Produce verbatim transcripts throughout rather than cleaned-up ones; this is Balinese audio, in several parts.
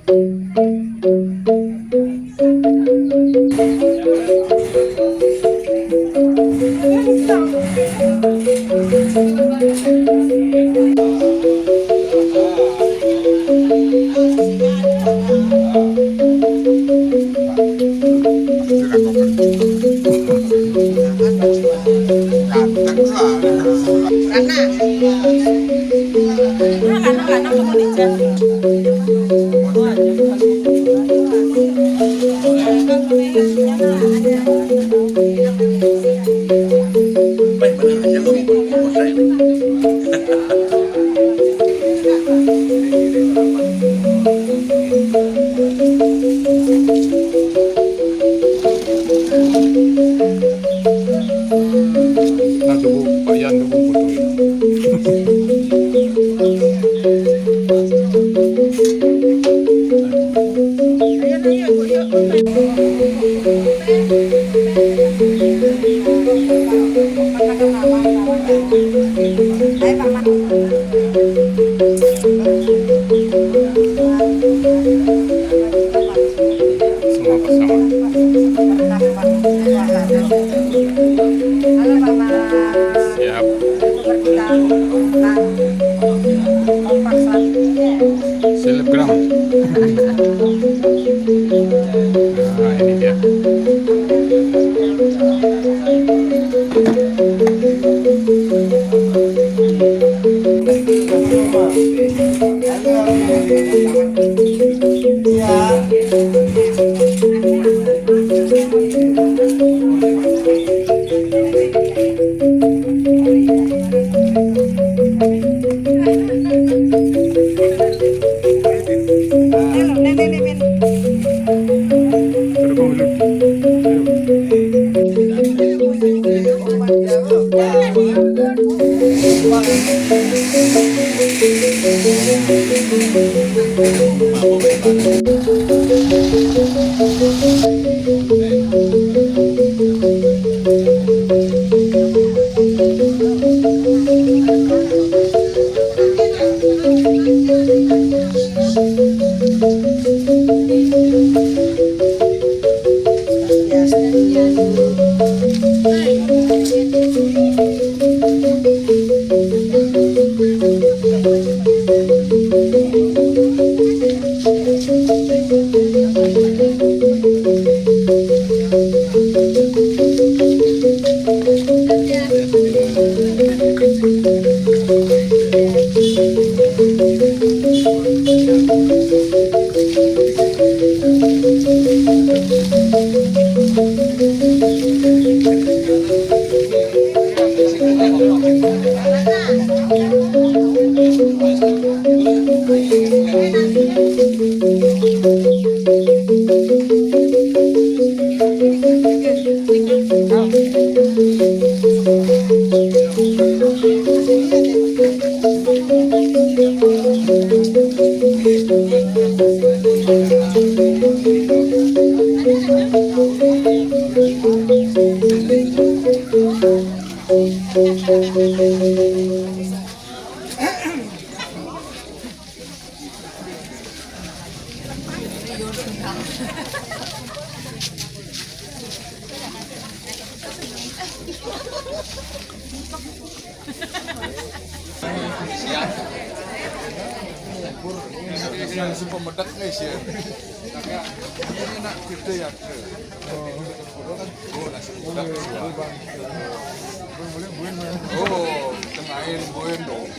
Nah, tunggu, Pak Yan, tunggu, fotoin. Semua bersama. Siap. Selebgram. Nah, ini dia. Siap. Ini si pemedak nih sih. Ini nak kita ya. Oh, nasi pemedak. Oh, kenalin gue dong.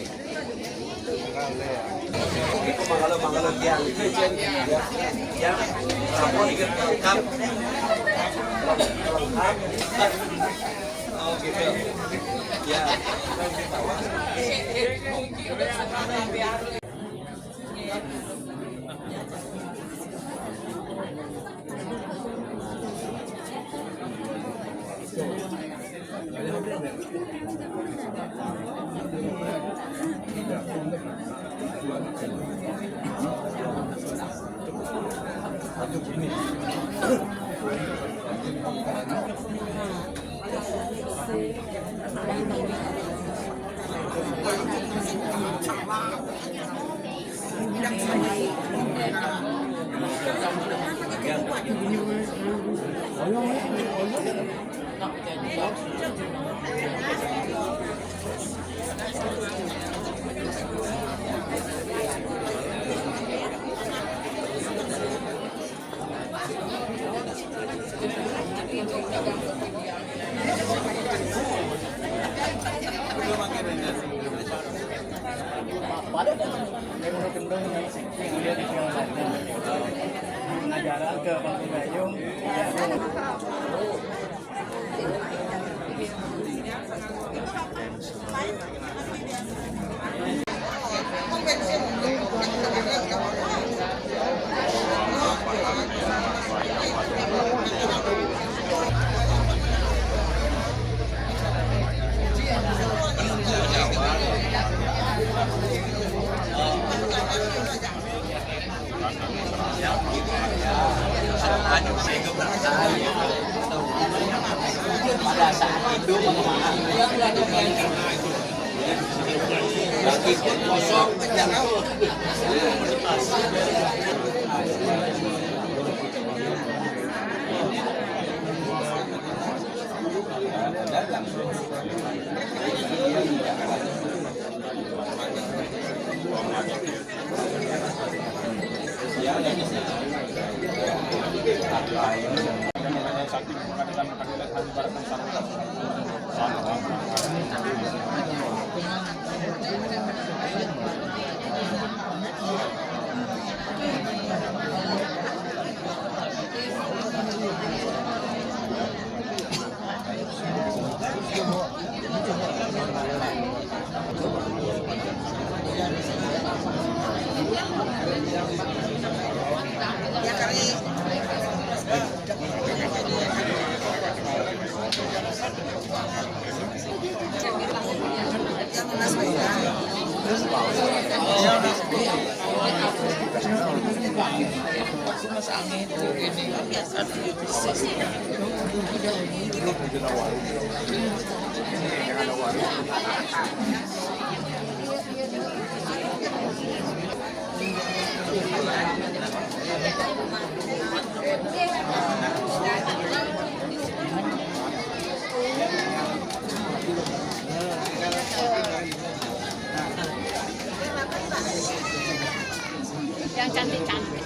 Yang cantik-cantik.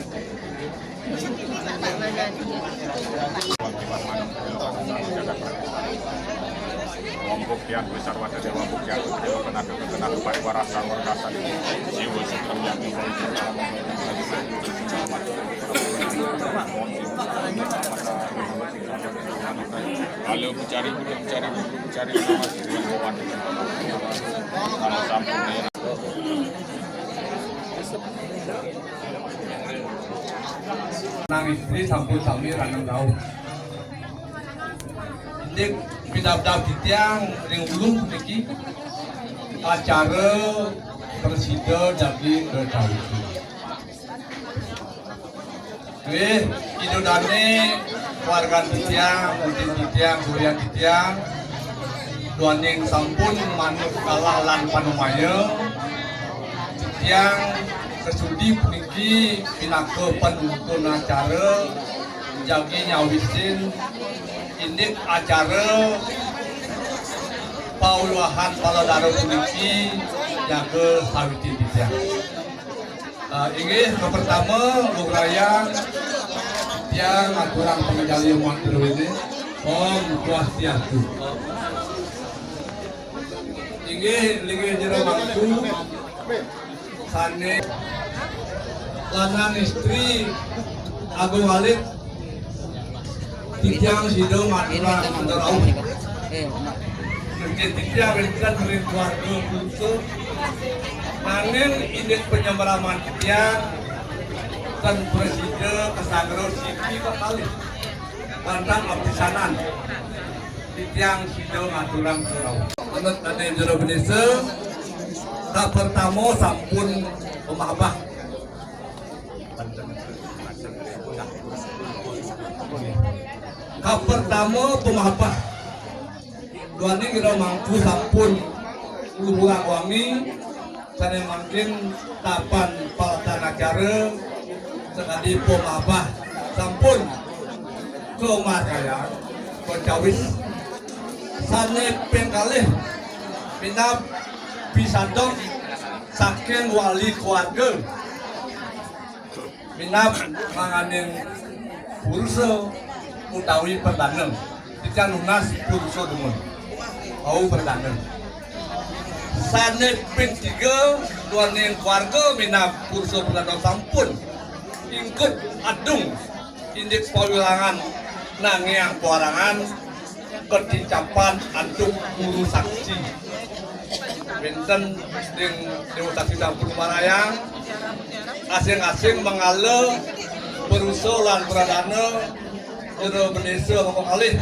Wong Buktian Besar Wada Dewa Buktian Dewa Kena Kena Pariwara Sangor Kasar Jiwa Sutram Yang Halo, mencari, mencari, mencari nama Sri Muhammad. Kalau sampun ya. Nang istri sampun sami ranang rauh. Indik pidabdab titiang ring ulu niki acara prasida jagi Betawi. Nggih, Ida Dane, keluargan titiang, putin titiang, durian titiang, duaning sampun manut kalah lan panumaya, titiang kasudi puniki pinaka panuntun acara, jagi nyawisin indik acara paulihan paladara puniki jaga sawitin titiang. Ah, inggih, kapertama, Luh Rayang, tiang aturang pangajali mantra ini. Om Swastiastu. Inggih, linggih jero mangku, sane lanang istri Agung Alit, titiang sida ngaturang mantra rauh. Mungkin titiang wénten ring keluarga punika, nanging indik panyembraman titiang ten prasida kasanggra siki kekalih. Wantah apisanan titiang sida ngaturang mantra rauh. Manut ane jero benisa, kapertama sampun pamahbah. Kapertama pamahbah. Duaning ira mangku sampun luhurang wangi, sane mangkin tapan palataran acara sakadi pamahbah sampun Kumarjaya, Kocawis, sané ping kalih minab pisadok saking wali keluarga, minab manganing purusa utawi perdana. Titiang nunas purusa dumun. Wau perdana. Sané ping tiga duaning keluarga minab purusa perdana sampun ingkut adung indik pawilangan nangiang pawarangan katincapan antuk guru saksi. Wénten ring Déwa Saksi sampun marayang, asing-asing manggala purusa lan pradana, jero bendésa maka kalih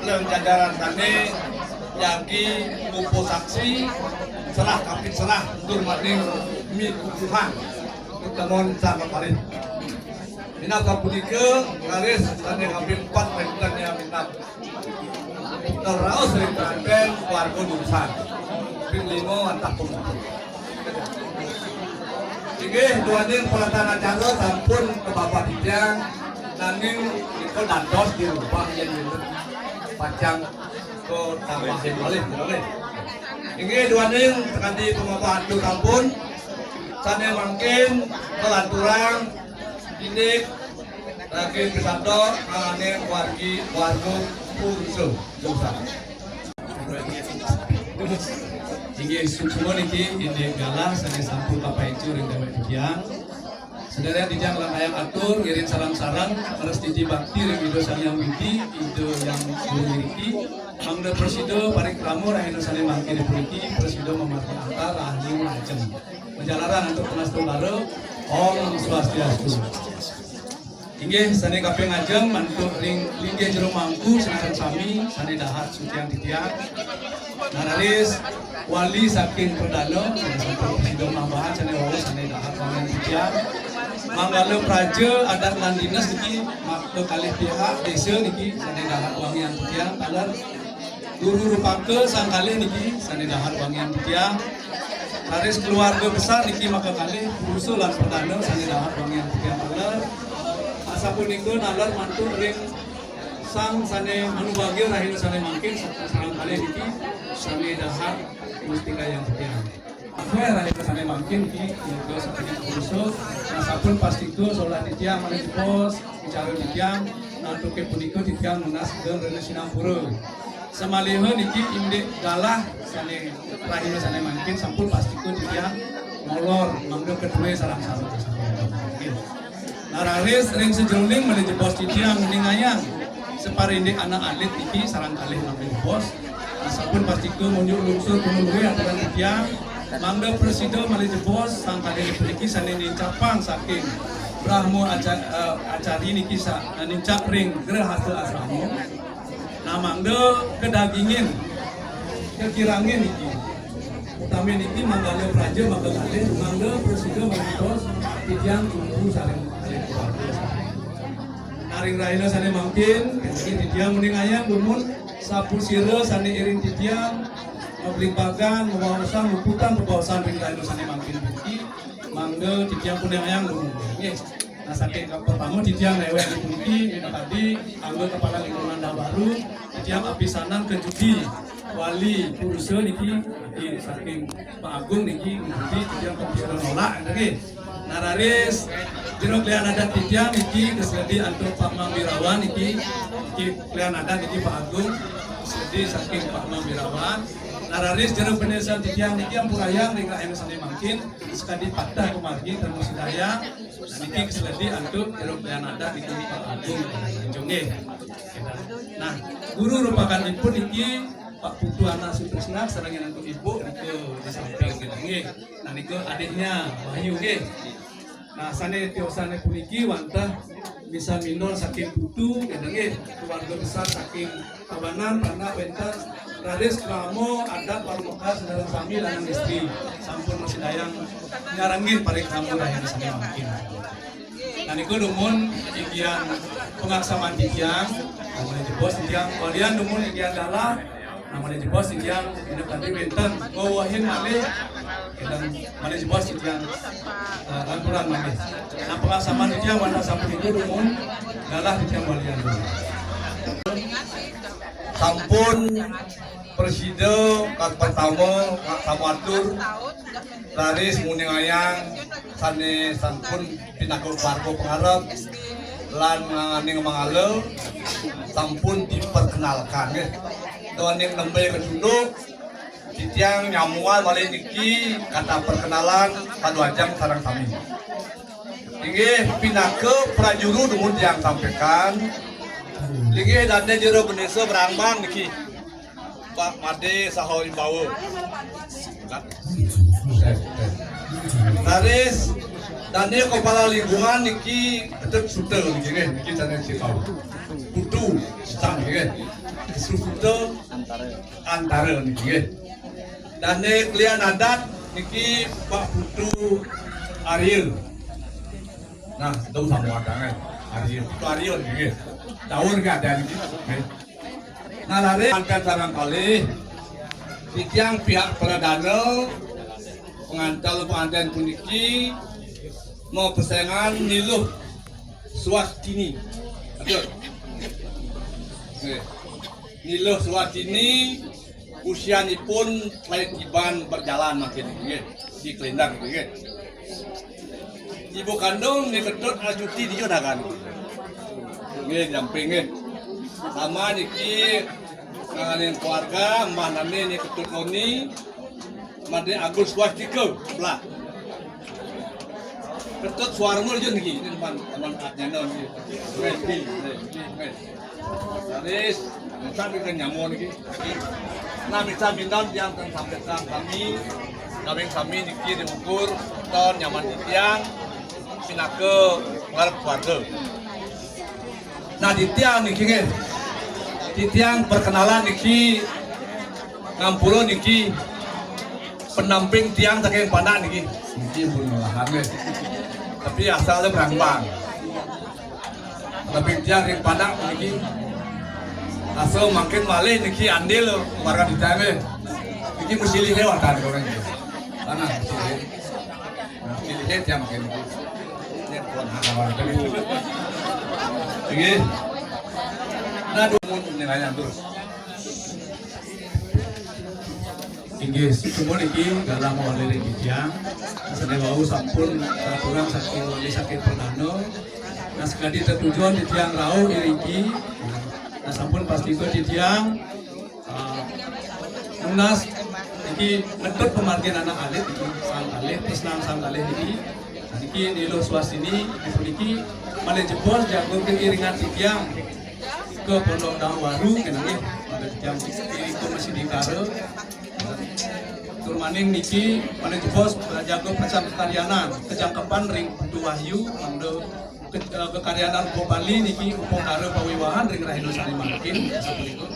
lan jajaran sané jagi ngumpul saksi, serah kaping serah durmaning mikukuhan. Utamon sang kekalih. Minab sapunika, raris sané kaping empat wénten ya minab raos ring pantén keluarga Dunsar. Ping lima wantah pun. Inggih, duaning peralatan acara sampun kababat titiang, nanging nika dados dirubah yén wénten pacang katambahin malih, malih. Inggih, duaning sakadi pangabah atur sampun, sané mangkin kalanturang indik lagi pisadok ngalane wargi warga Purso. Dosa. Inggih, suksma niki indik galah sané sampun kapaica ring dewek titiang. Sedherek titiang nglaksanayang atur ngiring sareng-sareng prestiti bakti ring Ida Sang Hyang Widhi, Ida Hyang Guru Wiriki, mangda prasida parikrama rahina sané mangkin puniki prasida mamargi antar rahayu lajeng. Majalaran antuk pangastumbara. Om Swastiastu. Inggih, sané kaping ajeng mantuk ring linggih jero mangku sinareng sami sané dahat suciang titiang. Nararis wali saking perdana, sané sampun prasida mambahan sané wau sané dahat wangian titiang. Manggala praja adat lan dinas niki, maka kalih pihak désa niki sané dahat wangian titiang, taler guru rupaka sang kalih niki sané dahat wangian titiang. Raris keluarga besar niki maka kalih purusa lan perdana sané dahat wangian titiang, taler. Asapunika naler mantuk ring sang sané manubagia rahina sané mangkin, sareng kalih niki sané dahat mustikayang titiang. Akhir rahina sané mangkin niki, nika saking purusa, nah, sampun pastika solah titiang malih jebos, bicara titiang, nah, antuke punika titiang nunas geng rena sinampura. Samaliha niki indik galah sané rahina sané mangkin sampun pastika titiang molor mangda kedue sareng-sareng. Nggih. Nararis ring sajeroning malih jebos titiang nguningayang saparindik anak alit niki sareng kalih malih jebos. Sampun pastika munjuk lungsur tumuluhe aturan titiang, mangda prasida malih jebos sareng kalih puniki sané nincapang saking Brahma aca-, eh, acari niki sa-, nincap ring Grehasta Asrama. Nah, mangda kadagingin, kakirangin niki. Utami niki manggala praja maka kalih, mangda prasida mangertos titiang kudu saling, saling keluarga. Nah, ring rahina sané mangkin, niki titiang nguningayang dumun sapasira sané iring titiang, mabligbagan, mabaosan, muputang bebaosan ring rahina sané mangkin puniki, mangda titiang nguningayang dumun. Nggih. Nah, saking ka-, pertama titiang newek puniki, minakadi angga kepala lingkungan Dabaru, titiang apisanan kejudi wali purusa niki, niki saking Pak Agung niki, niki titiang apisanan nolak, nggih. Nah, raris, jero klian adat titiang niki, kesledi antuk Pak Mang Wirawan niki, niki klian adat niki Pak Agung, kesledi saking Pak Mang Wirawan. Nah, raris jero penesan titiang niki ampurayang ring rahina sané mangkin, sakadi pateh pamargi temu sedaya. Nah, niki kesledi antuk jero klian adat niki Pak Agung. Nggih. Nah, guru rupakan ipun niki Pak Putu Anak Sutrisna, sareng antuk ibu niki di samping kita. Nggih. Nah, niku adiknya Wahyu, nggih. Nah, sané tiosané puniki wantah misa minor saking Putu, nggih, keluarga besar saking Tabanan, Pandak, wénten raris krama adat parumakan sedherek sami lanang istri. Sampun masidayang nyarengin parikrama rahina sané mangkin. Nah, niku dumun inggihan pangaksaman titiang, malih jebos titiang, walian dumun inggihan dalah, nah, malih jebos titiang, inep tadi wénten, ngawahin malih, dan malih jebos titiang, eh, lanturan malih. Nah, pangaksaman titiang wantah sapunika dumun, dalah titiang walian dumun. Sampun prasida, kal pertama, kal samatur, raris nguningayang sané sampun pinaka warga pangarep lan nganganing mangala sampun diperkenalkan, nggih. Duaning nembé kacunduk, titiang nyamuan malih niki kata perkenalan paduajeng sareng sami. Inggih, pinaka prajuru dumun tiang sampaikan. Inggih, dané jero bendésa Brambang niki. Pak Madé saha Imbawa. Raris, dané kepala lingkungan niki Ketut Suta niki, nggih, niki dané Cikau. Putu Sitang niki, nggih. Ketut Suta Antara niki, nggih. Dané klian adat niki Pak Putu Arya. Nah, dong sama ada kan. Arya, Putu Arya niki, nggih. Daun nggih ada niki, nggih. Nah, raris manten sareng kalih, titiang pihak pradana, pengantar pengantén puniki mapesengan Ni Luh Swastini. Aduh. Nggih. Ni Luh Swastini usianipun lain tiban berjalan mangkin nggih. Di Kelindang nggih. Ibu kandung Ni Ketut Astuti dija dagang. Nggih, jamping nggih. Sama niki nganganing keluarga, mbah nami Ni Ketut Loni, Madé Agus Swastika, belah. Ketut Suarma dija niki, ini teman, teman adnyana niki. Nggih, nggih, nggih, nggih. Raris, masa kita nyamun niki. Nah, misa mindan tiang ten sampaikan kami, kami sami niki di Mungkur, ton nyaman titiang, pinaka ngarep keluarga. Nah, titiang niki nggih. Titiang perkenalan niki, ngampura niki pendamping tiang saking Pandak niki. Niki pun ngalahan nggih. Tapi asalnya Brambang. Pendamping tiang ring Pandak niki. Asal mangkin malih niki andil warga kita nggih. Niki mesti lihé watan orang niki. Tanah mesti lihé. Mesti lihé tiang mangkin niki. Ini tuan hak awal tadi. Nggih. Nah, dumun nilainya terus. Inggih, suksma niki galah mawali ring titiang. Sané wau sampun katurang saking wali saking pradana. Nah, sakadi tetujon titiang rauh iriki. Nah, sampun pastika titiang, ah, nunas niki ngetut pamargin anak alit niki, sang kalih, tresnan sang kalih niki. Nah, niki Ni Luh Swastini, niki puniki malih jebos jaga keiringan titiang ke Pondok Daun Waru, kena nggih, pada titiang iri ku masih dikara. Tur maning niki malih jebos jaga percam-, pertarianan, kejangkepan ring Putu Wahyu, mangda ke-, eh, kekaryanan Rupa Bali niki upakara pawiwahan ring rahina sané mangkin, sapunika.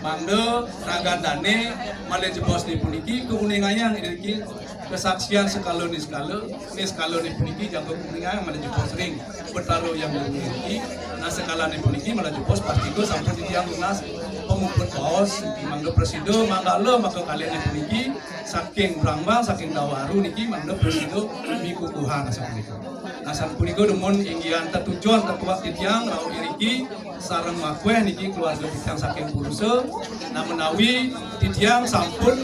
Mangda ragan dané malih jebos niki puniki kauningayang niki kesaksian sekala niskala, niskala niki puniki jaga kauningayang malih jebos ring Betara Hyang Widi niki. Nah, sekala niki puniki malih jebos pastika sampun titiang nunas pamuput baos niki, mangda prasida manggala maka kalih niki puniki saking Brambang, saking Dawaru niki mangda prasida mikukuhan sapunika. Nah, sapunika dumun inggihan tetujon tetuak titiang rauh iriki sareng makuéh niki keluarga titiang saking Purusa. Nah, menawi titiang sampun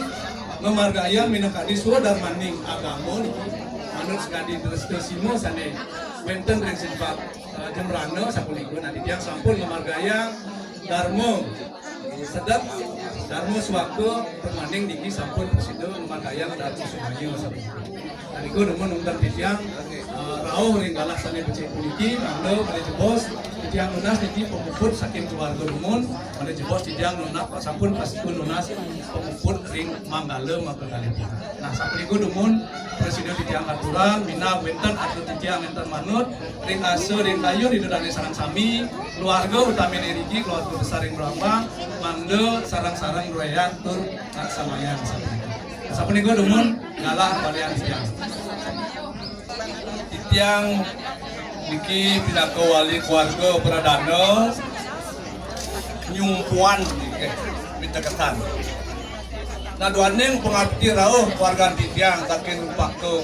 ngamargayang minangkadi swadarmaning agama niki manut sakadi dresta sima sané wénten ring sipat, eh, Jembrana sapunika. Nah, titiang sampun ngamargayang darma sedek, darma suaka, tur maning niki sampun prasida ngamargayang darma sumaya sapunika. Nah, niku dumun wonten titiang, eh, rauh ring galah sané becik puniki, mangda malih jebos titiang nunas niki pamuput saking keluarga dumun, malih jebos titiang nunas, sampun pastika nunas pamuput ring manggala maka kalih. Nah, sapunika dumun prasida titiang aturang, minab wénten atur titiang nénten manut, ring asa ring kayun Ida Dané sareng sami, keluarga utami niki, keluarga besar ring Brambang, mangda sareng-sareng ngrayat tur laksamayang sapunika. Sapunika dumun galah balian titiang. Titiang niki pinaka wali keluarga pradana nyumpuan nggih, miteketan. Nah, duaning pangabdi rauh keluargan titiang saking rumpaka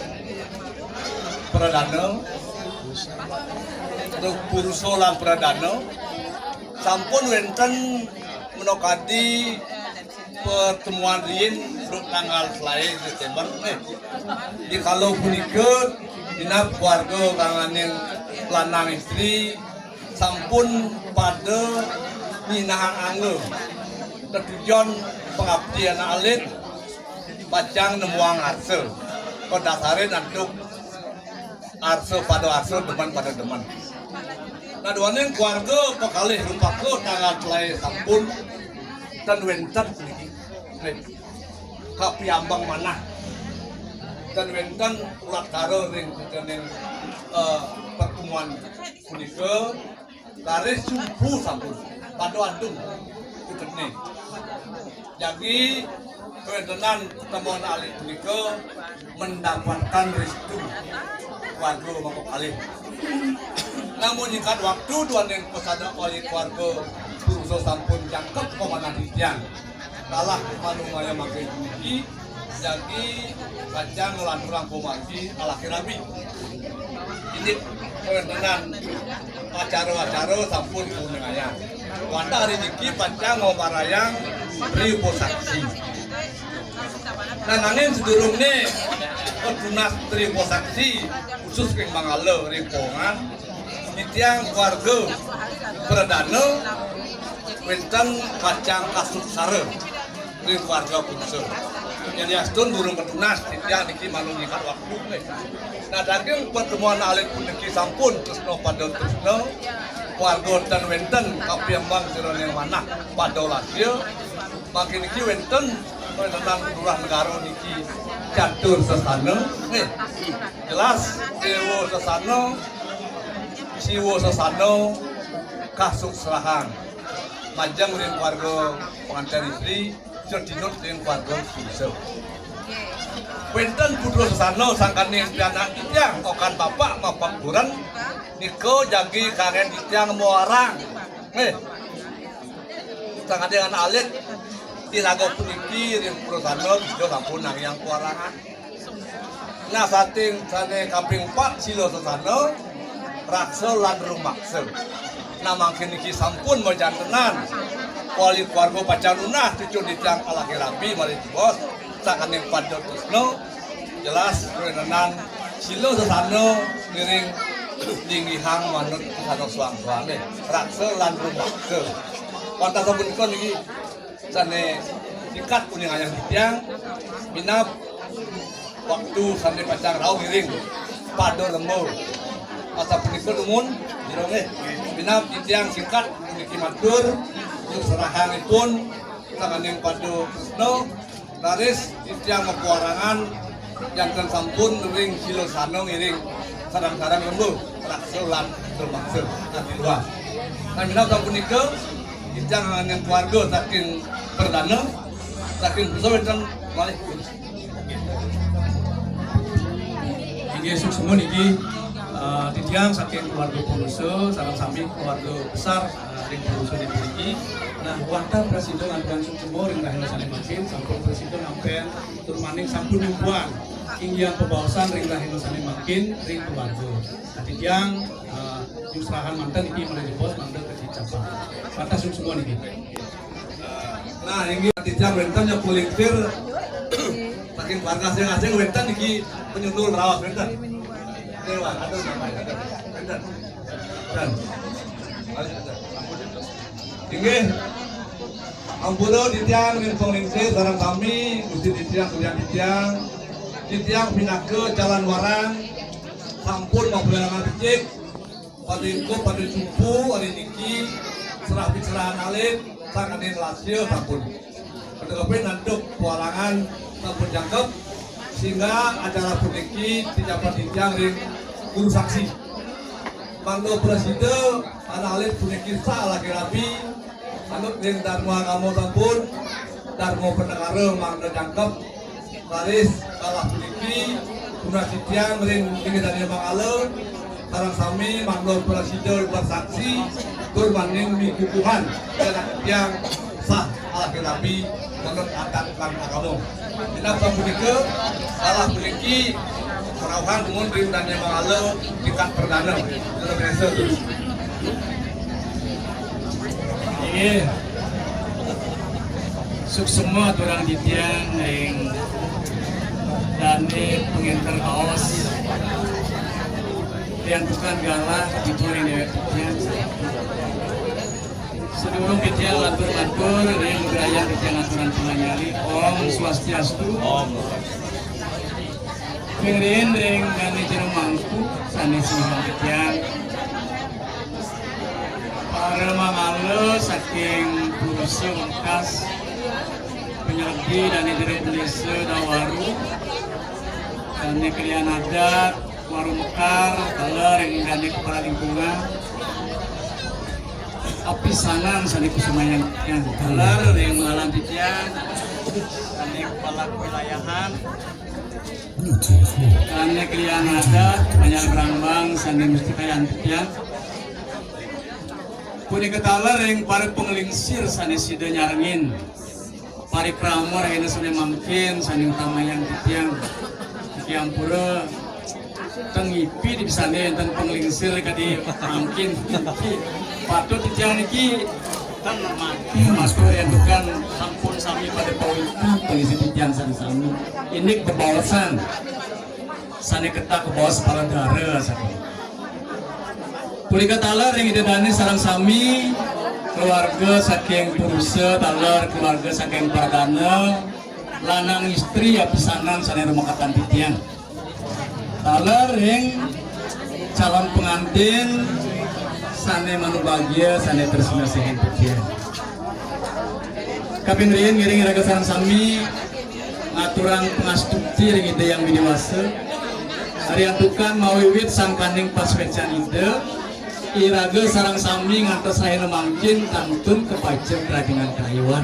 pradana, Purusa lan pradana, Sampun wénten menakadi pertemuan riin ring tanggal selaé September, eh. Di kala punika, minab keluarga kanganing lanang istri sampun pada nyinahang angga tetujon pangabdi anak alit, pacang nemuang arsa. Kadasarin antuk arsa pada arsa, demen pada demen. Nah, duaning keluarga kekalih rumpaka tanggal selaé sampun ten wénten niki. Nggih. Kapiambang manah. Ten wénten ulat kara ring sajeroning, eh, pertemuan punika. Raris sumpu sampun pada adung. Jagi kawéntenan pertemuan alit punika mendapatkan restu keluarga mangku kalih. Namung nyingkat waktu, duaning pesanan wali keluarga purusa sampun jangkep pamanah titiang. Kalah manungaya mangkin puniki, jagi pacang nglanturang pamargi alakhir rabi. Indik kawéntenan acara-acara sampun kauningayang. Wantah ri niki pacang mamarayang triupasaksi. Nah, nanging sadurungné tunas triupasaksi khusus ring Manggala ring Powongan, titiang keluarga pradana wénten pacang kasuksara ring keluarga purusa. Yadiastun durung katunas, titiang niki manut nyingkat waktu, nggih. Nah, daging pertemuan alit puniki sampun tresna pada tresna, keluarga ten wénten kapiambang sajeroning manah pada lasya. Mangkin niki wénten kawéntenan lurah negara niki catur sesana, nggih. Jelas, déwa sesana, siwa sesana, kasuksrahang. Majeng ring keluarga pangantén istri, sedinut ring keluarga purusa. Wénten putra sesana sangkaning pianak titiang, okan bapak mapak kuren, nika jagi kanggén titiang mawarang. Nggih. Sangkaning anak alit, iraga puniki ring putra sesana, kita sampun nangiang pawarangan. Nah, saking sané kaping pat sila sesana, raksa lan rumaksa. Nah, mangkin niki sampun majantenan. Wali keluarga pacang nunas cucun titiang alakhir rabi malih tios, sangkaning pada tresna, jelas kawéntenan sila sesana ngiring linggihang manut sesana soang-soang, nggih. Raksa lan rumaksa. Wantah sapunika niki sané singkat uningayang titiang, minab waktu sané pacang rauh ngiring pada lembu. Asapunika dumun, jero nggih. Minab titiang singkat puniki matur, serahangipun sangkaning pada tresna, raris titiang mapawarangan janten sampun ring sila sesana ngiring sareng-sareng lembu, raksa lan rumaksa. Nah, minab sapunika, titiang nganggén keluarga saking pradana, saking pusa wénten malih. Inggih, suksma niki, eh, titiang saking keluarga purusa, sareng sami keluarga besar, eh, ring purusa niki. Nah, wantah prasida ngaturang suksma ring rahina sané mangkin, sampun prasida nampi tur maning sampun nyumbang inggihan pabaosan ring rahina sané mangkin ring keluarga. Nah, titiang, eh, nyusrahang manten niki malih jebos mangda kecicapang. Wantah suksma niki. Nah, inggih titiang wénten ya kulitir saking keluarga asing-asing wénten niki penyundul raos wénten. Dewa, aduh, namanya, aduh. Wénten. Dan. Ampun. Inggih. Ampura titiang ring panglingsir sareng sami, Gusti titiang, Suryan titiang. Titiang pinaka calon warang sampun mapawilangan becik. Pada ingkup, pada cupu, hari niki, serah picerahan alit, sangkaning lasya sampun. Pada kape nantuk pawarangan sampun jangkep, sehingga acara puniki dijabat titiang ring guru saksi. Mangda prasida, anak alit puniki sah laki rabi, anut ring dharma agama sampun, dharma panegara mangda jangkep, raris kalah puniki, tunas titiang ring tinggi dane mangala, sareng sami mangda prasida bersaksi, tur maning mikukuhan, yen titiang sah laki rabi, manut adat lan agama. Minab sapunika, kalah puniki, rauhan dumun ring dane mangala, tingkat perdana. Ida biasa. Nggih. Suksema aturang titiang ring dané pangénter baos. Riantukan galah tiba ring déwék titiang. Sadurung titiang lantur-lantur, ring gegayan titiang aturang panganyali. Om Swastiastu. Om. Ring ring dané jero mangku sané sinah titiang. Para mangala saking Purusa Wengkas, panyelebih dané jero Desa Dawaru, dané kelian adat, Waru Mekar, taler ring dané kepala lingkungan, apisanan sané kusumayang titiang, taler ring ngalan titiang, dané kepala kewilayahan, dané kelian adat, banjar brambang, sané mesti kayang titiang. Punika taler ring para panglingsir sané sida nyarengin parikrama rahina sané mangkin, sané utamayang titiang. Titiang pura ten ngipi di bisané ten panglingsir kadi mangkin. Patut titiang niki ten mangkin, Mas Pur, yen tukang sampun sami pada pawikan panglingsir titiang sami-sami. Indik bebaosan. Sané ketak baos paledara sané. Punika taler ring Ida Dané sareng sami, keluarga saking Purusa, taler keluarga saking Pradana, lanang istri apisanan sané rumakatan titiang. Taler ring calon pengantin sané manubagia, sané tresna sihin titiang. Kaping riin ngiring iraga sareng sami ngaturang pangastuti ring Ida Hyang Widhi Wasa. Riantukan mawiwit sangkaning pasuécan Ida, iraga sareng sami ngantos rahina mangkin kantun kapaicen krajunan karayuan.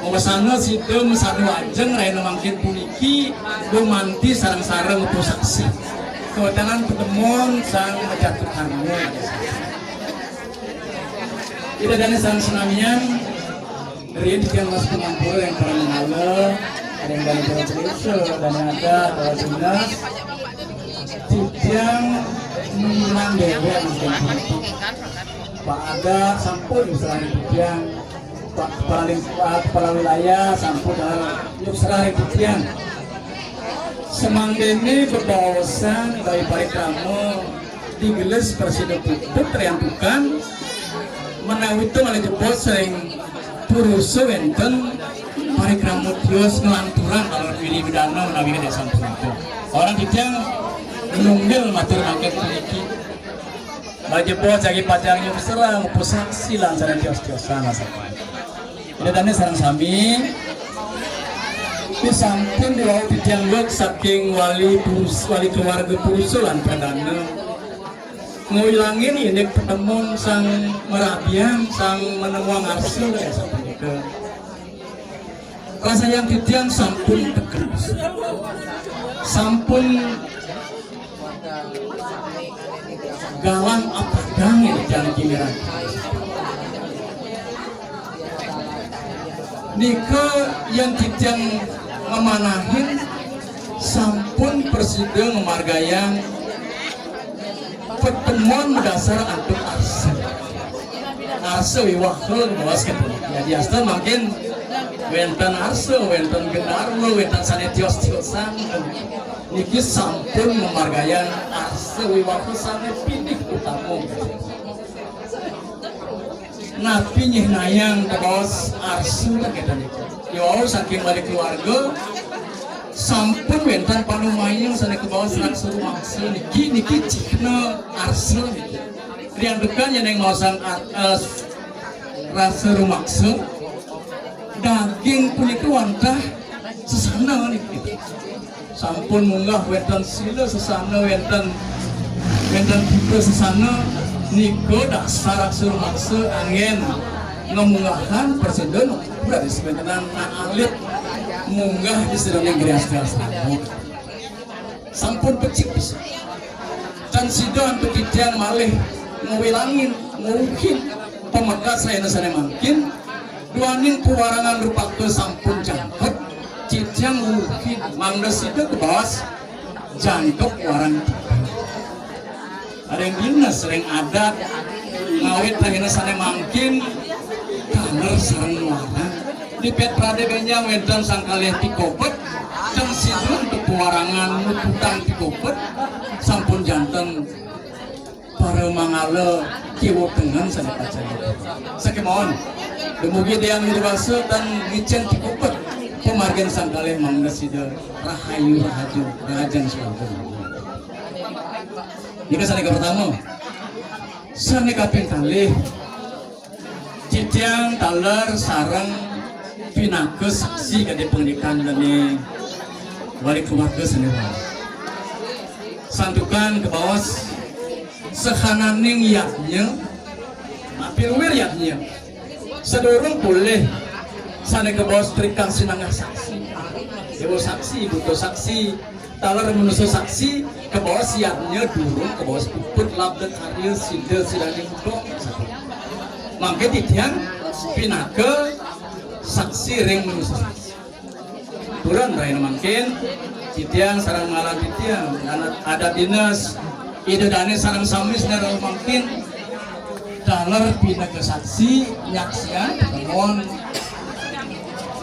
Mawasana sida masadu ajeng rahina mangkin puniki gumanti sareng-sareng utus saksi. Kawéntenan patemon sang majatukarna. Ida Dané sareng sinamian, riin titiang nunas pangampura ring para mangala, ring dané para desa, dané adat, para dinas. Titiang nunas déwék mangkin puniki. Pak Adat sampun nyuksrahang titiang, Pak Kepala Ling-, Pak Kepala Wilayah sampun nyuksrahang titiang. Samangdané bebaosan gawe parikrama digelis prasida puput riantukan menawi to malih jebos ring Purusa wénten parikrama tios nglanturang kalih Widi Widana menawi kadésan punika. Orang titiang nunggil matur mangkin puniki. Malih jebos jagi pacang nyuksrahang upasaksi lan sané tios-tiosan asapunika. Ida Dané sareng sami, sampun diwau titiang luek saking wali Purus-, wali keluarga Purusa lan Pradana. Ngwilangin indik patemon sang marabian, sang manemuang arsa, ya, sapunika. Rasayang titiang sampun teges. Sampun galang apadang ing titiang kimiran. Nika yen titiang ngamanahin sampun prasida ngamargiang patemon madasar antuk arsa. Arsa wiwaha ngabaos kénten. Yadiastun mangkin wénten arsa, wénten gendarwa, wénten sané tios-tiosan. Niki sampun mamargiang arsa wiwaha sané pinih utama. Napi nyihnayang kabaos arsa kénten niki? Yawau saking balik keluarga sampun wénten panumayang sané kabaos raksa rumangsa niki, niki cihna arsa niki. Riantukan yén ing maosang ar-, eh, raksa rumangsa, daging punika wantah sesana niki. Sampun munggah wénten sila sesana, wénten, wénten tipe sesana, nika dasar raksa rumangsa anggén ngamunggahan prasida berarti sawéntenan alit munggah di sira ning griya sasana. Sampun becik bisa. Tan sida antuk titiang malih ngwilangin, nguhin pamekas rahina sané mangkin, duaning pawarangan rupaka sampun jangkep, titiang nguhin mangda sida kabaos jangkep warang tipe. Ring dinas, ring adat, ngawit rahina sané mangkin, Bener sareng muarang. Di pét pradé bénjang wénten sang kalih pikobet, teng sidun pepuarangan muputang pikobet, sampun janten para mangala kiwa tengen sané pacang. Sakémaon, dumugi Hyang Widhi Wasa tan ngicén pikobet, pamargin sang kalih mangda sida rahayu rahaja, rahajeng swarga. Nika sané kapertama. Sané kaping kalih, titiang taler sareng pinaka saksi kadé pangandikan dané wali keluarga sané wau. Santukan kabaos sahananing yadnya, mapi luir yadnya. Sadurung polih sané kabaos trikang sinanggah saksi. Déwa saksi, buta saksi, taler manusa saksi, kabaos yadnya durung kabaos puput labda karya sida sidaning udong. Mangké titiang pinaka saksi ring manusa saksi. Purun rahina mangkin, titiang sareng mangalan titiang, adat, adat dinas, Ida dané sareng sami sané rahina mangkin, taler pinaka saksi, nyaksian, pertemuan,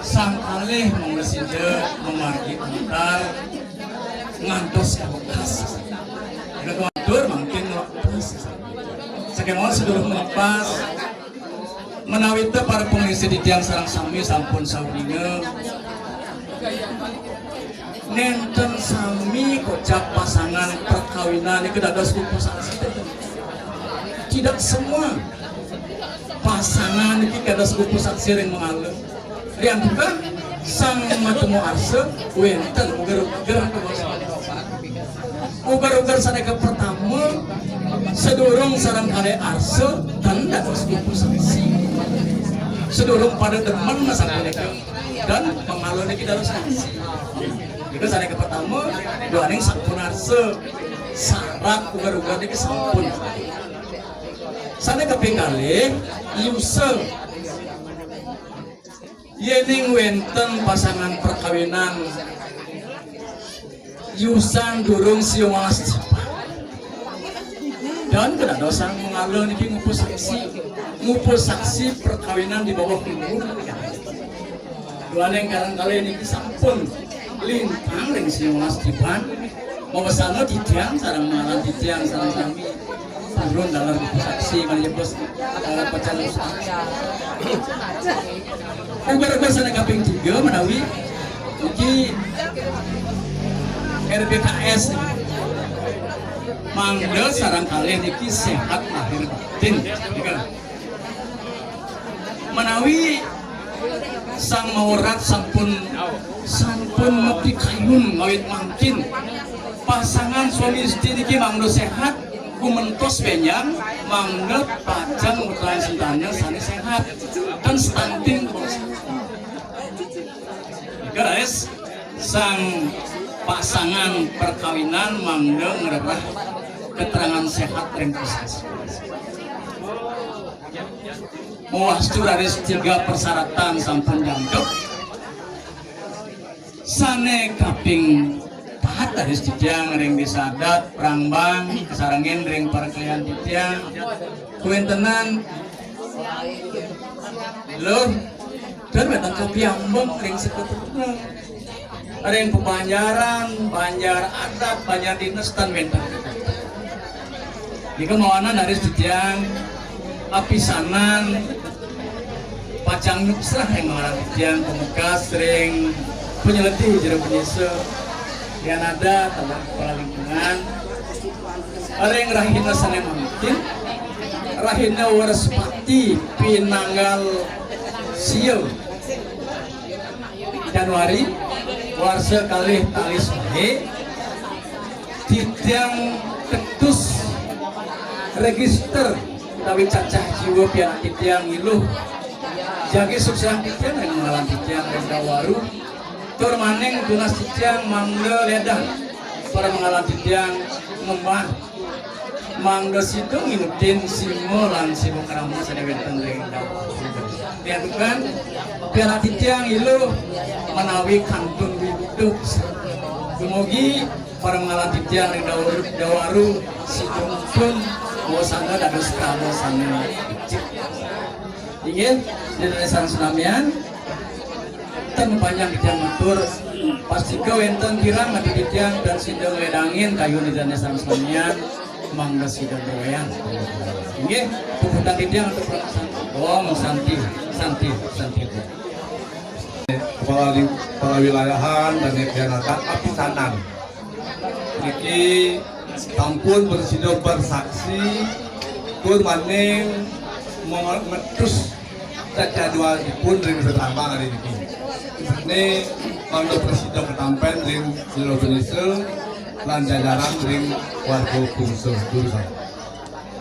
sang kalih mangda sida mamargi antar, ngantos ka wekas. Ida kuatur mangkin lepas. Sakémaon sadurung melepas, menawita para pangisi titiang sareng sami sampun sauninga. Nénten sami kocap pasangan perkawinan nika dados kupu saksi. Tidak semua pasangan iki dados kupu saksi ring mangala. Riantukan sang matemu arsa wénten uger-uger. Uger-uger sané kapertama, sadurung sareng kalih arsa, tan dados kupu saksi. Sadurung pada demen masalah punika, tan mangala niki dados saksi. Nika sané kapertama, duaning sampun arsa, sarat uger-uger niki sampun. Sané kaping kalih, yusa. Yéning wénten pasangan perkawinan yusan durung siung alas jipan, tan kadadosang mangala niki ngupu saksi, ngupu saksi perkawinan di bawah umur. Duaning kalih niki sampun lintang ring siung alas jipan. Mawasana titiang sareng mangalan titiang sareng sami purun dalam saksi, manawi pos, eh, pacang saksi. Uger-uger sané kaping tiga menawi niki R B K S, mangda sareng kalih niki séhat lahir batin. Nika. Menawi sang maorat sampun, sampun mapikayun ngawit mangkin, pasangan suami istri niki mangda séhat, gumentos bénjang, mangda pacang ngutang sentana sané séhat. Tan stunting. Guys, sang pasangan perkawinan mangda ngrereh keterangan séhat ring puskesmas. Mawastu raris tiga persyaratan sampun jangkep. Sané kaping papat raris titiang ring désa adat Prambang, kasarengin ring pareklayan titiang, kawéntenan luh, tan wénten kapiambeng ring seketepunan. Ring pabanjaran, banjar adat, banjar dinas tan wénten. Nika mawanan raris titiang apisanan pacang nyuksrah ring ngaran titiang pamekas ring panyeledi jero panyesa. Yan ada tambah kepala lingkungan. Ring rahina sané mangkin, rahina Wrespati pinanggal sia Januari, warsa kalih tali saé, titiang ketus register utawi cacah jiwa pianak titiang ngiluh jagi suksrah titiang ring ngaran titiang ring Dawaru. Tur maning tunas titiang mangda lédang para mangalan titiang ngembah mangda sida nginutin sima lan sima krama sané wénten ring Dawaru. Diantukan pianak titiang iluh menawi kantun widuh. Dumugi para mangalan titiang ring Dawaru, Dawaru sida pun wasana dados krama sané becik. Inggih, Ida dané sareng sinamian. Ten panjang titiang matur, pastika wénten kirang ati titiang ten sida ngledangin kayun Ida dané sareng sinamian, mangda sida dogéan. Inggih, puputang titiang atur. Om Santi, Santi, Santi. Kepala di, kepala wilayahan dan Yogyakarta apisanan. Niki sampun prasida bersaksi tur malih metus kejadwalipun ring Sebrambang hari niki. Ini mangda prasida ketampen ring Jero Benesa lan jajaran ring warga Bungsu. Durus.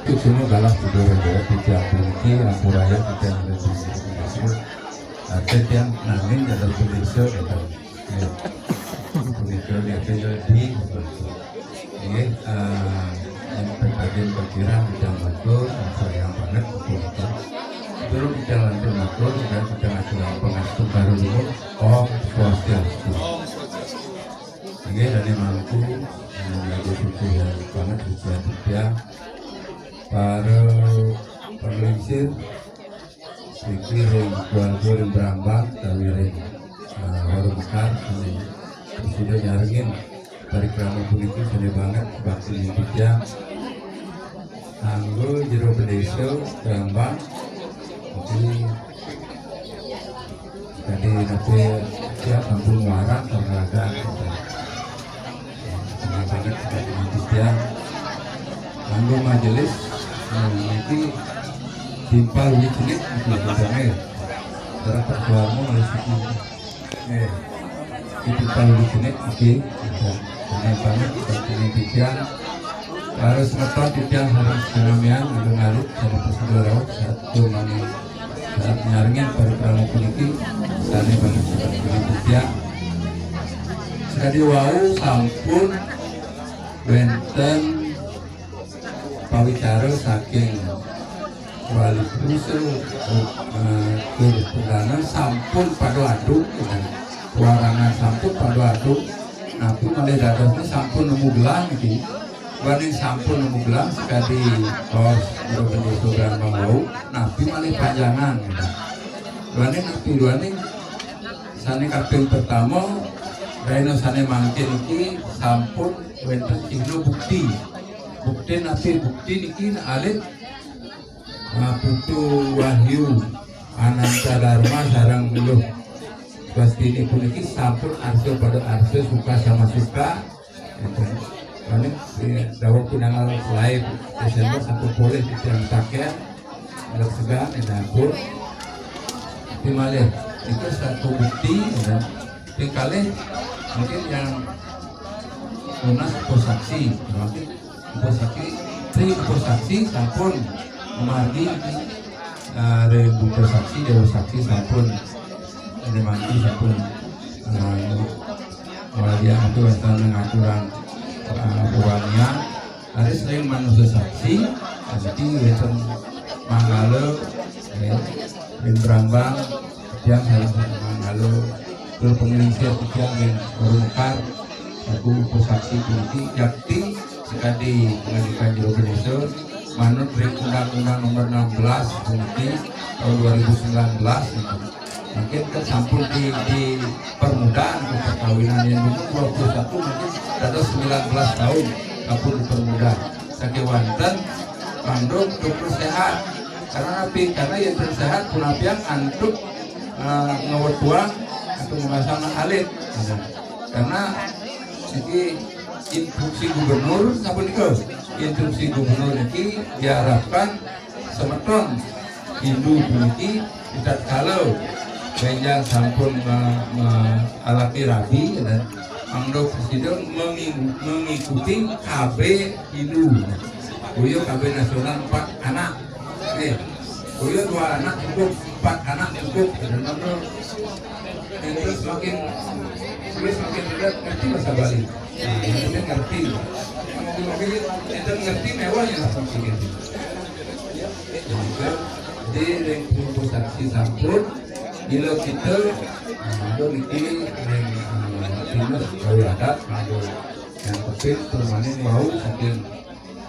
Suksma galah sedaya titiang puniki, ampuraya titiang ring Jero Benesa. Arti tiang nanging dados Benesa, gitu. Ya. Punika dia di. Nggih, eh, yang terkait pikiran titiang matur, sayang banget punika. Terus kita lanjut matur, dan kita ngaturang pangastu baru dulu. Om Swastiastu. Nggih, dan mangku, eh, lagi suci yang banget, suci titiang. Para penglingsir, Niki ring keluarga ring Brambang, utawi ring, eh, Waro Mekar, sami prasida nyarengin parikrama puniki, sané banget bakti titiang. Anggo Jero Benesa Brambang, niki tadi napi ya sampun warak olahraga. Senang banget sudah dilantik ya. Kanggo majelis, eh, niki timpal wicnik niki, Bang, eh. Terus Pak Suwarmo harus niki. Eh, di timpal wicnik niki. Senang banget sudah dilantik ya. Harus ngeton titiang harus senamian, udah ngarit, ada prosedur, satu manis. Saat nyarengin parikrama puniki, sané banget sudah puniki ya. Sakadi wau sampun wénten pawicara saking Wali Krusa, eh, tur perdana sampun pada aduk, warangan sampun pada aduk, napi malih dadosné sampun nemu gelang iki. Duaning sampun nemu gelang sakadi baos Jero Benesa Brambang wau, napi malih panjangan, gitu. Duaning napi, duaning sané kaping pertama, rahina sané mangkin iki sampun wénten cihna bukti. Bukti napi? Bukti niki alit, ah, Putu Wahyu Ananta Dharma sareng Luh Bastini puniki sampun arsa pada arsa, suka sama suka. Enten. Paling, eh, dawuh pinanggal selaé Desember sampun polih titiang saking, nggak segan, enak pun. Tapi malih, itu satu bukti, ya. Tapi kalih, mungkin yang tunas upasaksi, berarti upasaksi, tri upasaksi sampun memargi, eh, ring upasaksi, dewa saksi sampun, ada mantu sampun, eh, Wadiah itu wénten ngaturang, eh, purwania. Ada sering manusia saksi, pasti wénten manggala, ya, ring Brambang, tiang sareng manggala, tur pengiring siap tiang ring Waro Mekar, aku upasaksi puniki, yakti sakadi pengandikan Jero Benesa, manut ring Undang-Undang Nomor enam belas puniki tahun dua ribu sembilan belas, gitu. Mungkin kan sampun di, dipermudah untuk perkawinan yang dulu dua puluh satu, mungkin dados sembilan belas tahun sampun dipermudah. Sakéwanten mangda cukup sehat. Karena napi? Karena yang sehat punapian antuk, eh, ngewetuang atau memasang alit. Karena niki instruksi gubernur, sapunika, instruksi gubernur niki diharapkan semeton Hindu puniki ritatkala bénjang sampun me-, me-, alami rabi, ya, mangda prasida mengi-, mengikuti K B Hindu. Boya K B nasional empat anak. Nggih. Boya dua anak cukup, empat anak cukup. Dan mangda, eh, terus semakin, terus semakin berat, ngerti bahasa Bali. Nah, yang penting ngerti. Mungkin enten ngerti mewah ya, langsung sini. Jadi, ring pusaksi sampun, bila kita, nah, ada niki ring, eh, dinas gawe adat, ada yang penting permanen wau saking,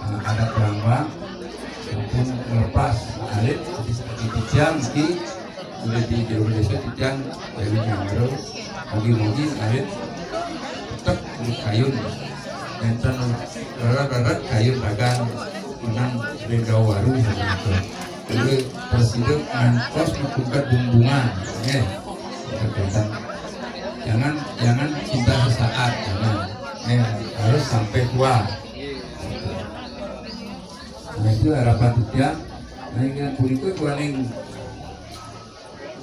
eh, adat Brambang, sampun Lepas alit di titiang ki, boleh di jero desa titiang dari nyangro, mogi-mogi alit tetep di kayun. Enten reret-reret kayun dagang menang ring Gau Waru gitu. Jadi presiden ngantos mengkumpet bumbungan, ya. Jangan, jangan cinta sesaat, jangan. Ya, harus sampai tua. Nah, itu harapan titiang. Nah, ingat punika duaning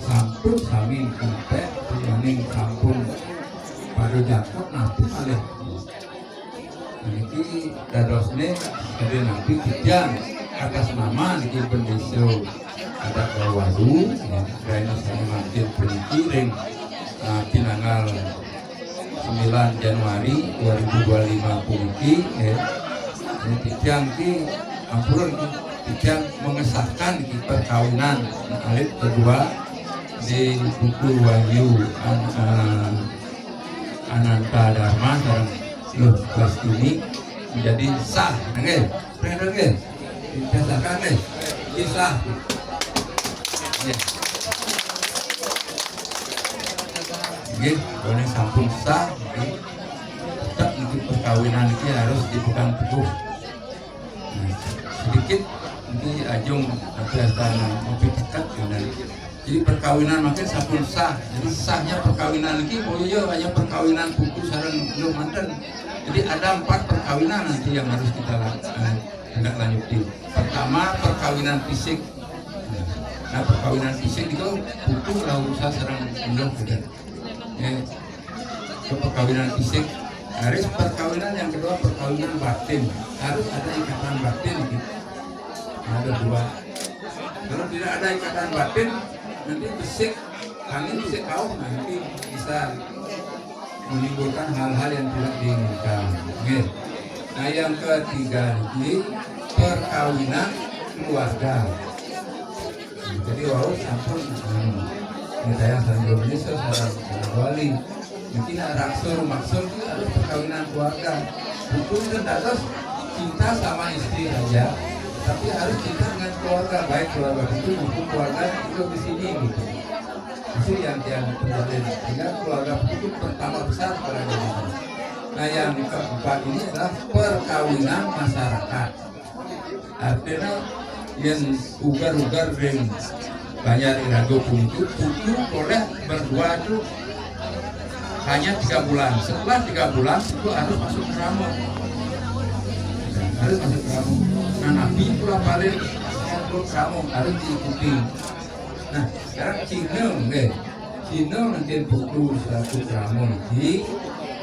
sampun sami entek, duaning sampun pada jangkep napi malih. Nah, niki dadosne sekadi napi titiang atas nama niki pendesa adat Gau Waru, ya, daerah saya mangkin puniki ring, ah, pinanggal sembilan Januari dua ribu dua puluh lima puniki, ya. Ini titiang ki, ampun ki, titiang mengesahkan ki perkawinan alit kedua di Putu Wahyu An-, eh, Ananta Dharma sareng Luh Wastini menjadi sah, nggih. Bener nggih? Dijelaskan nggih. Kisah. Nggih. Nggih, boleh sampun sah, nggih. Tetap niki perkawinan niki harus dipegang teguh. Nah, sedikit niki ajung apa yang ngopi dekat dengan. Jadi perkawinan makin sampun sah. Jadi sahnya perkawinan niki, oh iya, hanya perkawinan putu sareng luh manten. Jadi ada empat perkawinan nanti yang harus kita la-, eh, tindak lanjuti. Pertama, perkawinan fisik. Nah, perkawinan fisik itu putu lah urusan sareng luh gitu. Ya, ke perkawinan fisik. Harus perkawinan yang kedua, perkawinan batin. Harus ada ikatan batin gitu. Ada dua. Kalau tidak ada ikatan batin, nanti fisik, angin fisik kau nanti bisa menimbulkan hal-hal yang tidak diinginkan. Nggih. Nah, yang ketiga ini perkawinan keluarga. Jadi wau sampun, hmm, ini saya sareng Indonesia, sareng, sareng wali. Mungkin ada raksur, maksud itu harus perkawinan keluarga. Hukum itu dados cinta sama istri saja, tapi harus cinta dengan keluarga, baik keluarga itu maupun keluarga itu di sini gitu. Itu yang, yang terjadi. Sehingga keluarga itu pertama besar pada diri. Nah, yang keempat ini adalah perkawinan masyarakat. Artinya, yang ugar-ugar ring Banjar Irago puniki, putu boleh berdua itu hanya tiga bulan. Setelah tiga bulan itu harus masuk krama. Harus masuk krama. Nah, napi pula paling yang krama harus diikuti. Nah, sekarang Cina, nggih. Cina nanti putu selaku krama niki.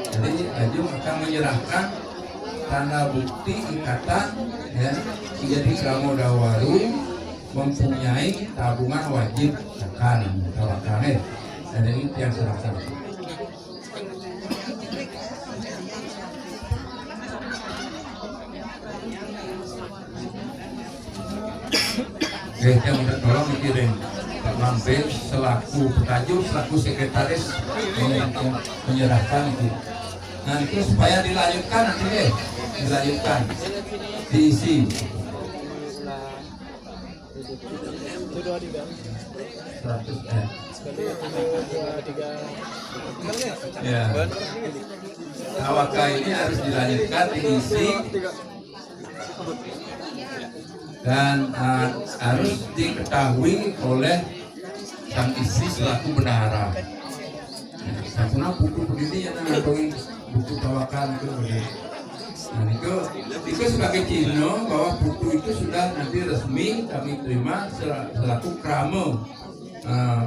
Jadi, Ajung akan menyerahkan tanda bukti ikatan, ya, menjadi krama Gau Waru, mempunyai tabungan wajib zakat, tawakalnya. Dan ini yang serahkan. Oke, saya minta tolong dikirim Pak Mampir selaku petajur, selaku sekretaris, mem-, menyerahkan itu. Nah, itu supaya dilanjutkan nanti deh, dilanjutkan, diisi. Itu dua tiga. Seratus, eh. Sekali dua tiga. Ya. Tawakal ini harus dilanjutkan, diisi, dan, eh, harus diketahui oleh sang istri selaku bendahara. Sampun putu begini ya, nah, ngantongin buku tawakal itu begini. Nah, itu, itu sebagai cino bahwa putu itu sudah nanti resmi kami terima sel-, selaku krama, eh,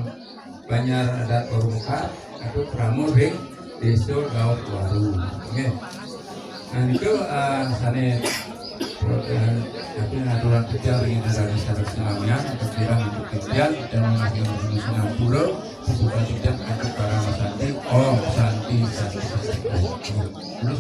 Banjar Adat Waru Mekar atau krama ring Desa Gau Waru. Nggih. Nah, itu, eh, sane, eh, tapi aturan kerja ring Indrani Sarek Selamian, untuk kirang untuk kerja dan mengakhiri Sinapura, bukan tidak ada para santi. Om Santi, Santi, Santi. Terus,